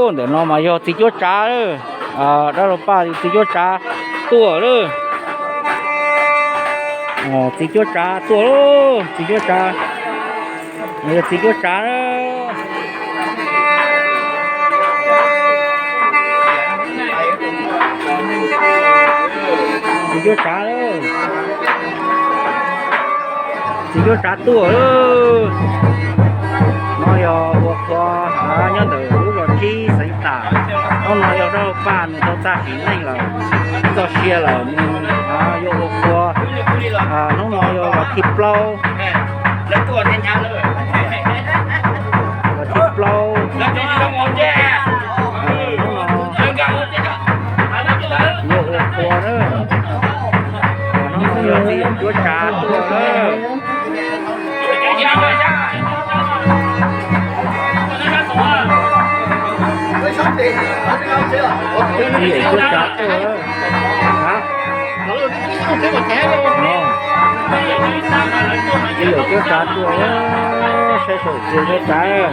Ntawm no mas yog txiv cuab tsav lawm, dab laug Paj txiv cuab tsav tuaj lawm. Txiv cuab tsav tuaj lawm, txiv cuab tsav, yog txiv cuab tsav lawm. Txiv cuab tsav lawm, txiv cuab tsav tuaj lawm. No yog ua qhua nyob ntawm lub zos Tsib xeev Tam. Hnub no yog dab laug Paj nws tau tag sim neej lawm, txoj sia lawm nws yuav ua qhua. Hnub no yog vas thib plaub, vas thib plaub, hnub no yuav ua qhua na. Hnub no yog txiv yawm cuab tsav tuaj na. Txiv yawm cuab tsav tuaj. Txiv yawm cuab tsav tuaj, saib saum txiv cuab tsav.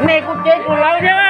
Nej kuj cev kuv lawv thiab.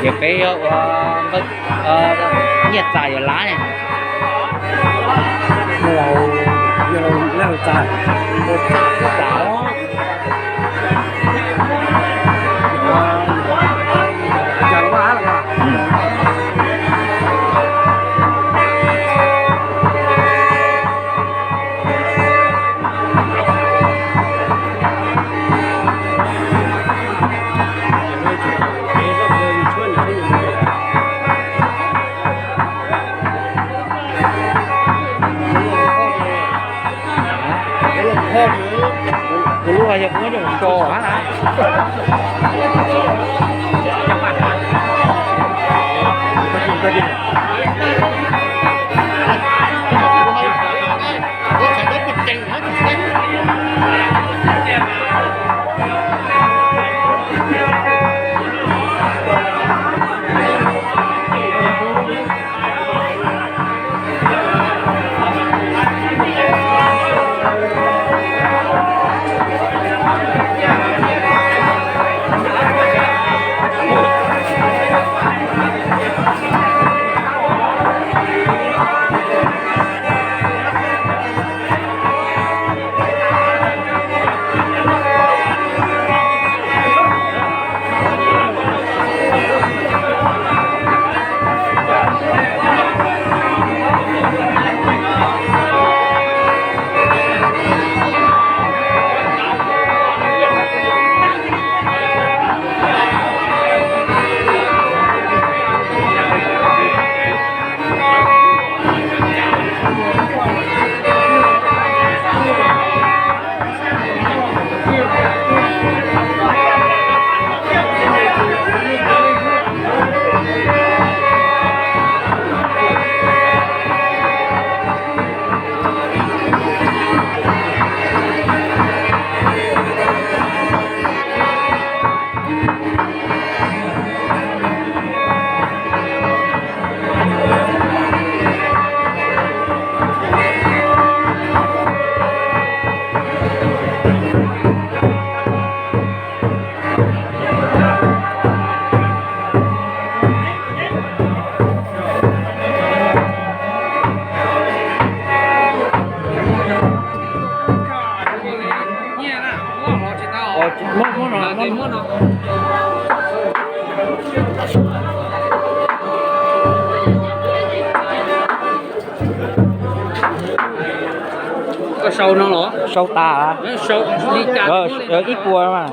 Ces peb yuav ua nyiaj txam yuav lav ne. Kuv lub hais tias kuv muab coj mus tso hab na. Koj sau no los? Sau tas. Ib puas mas.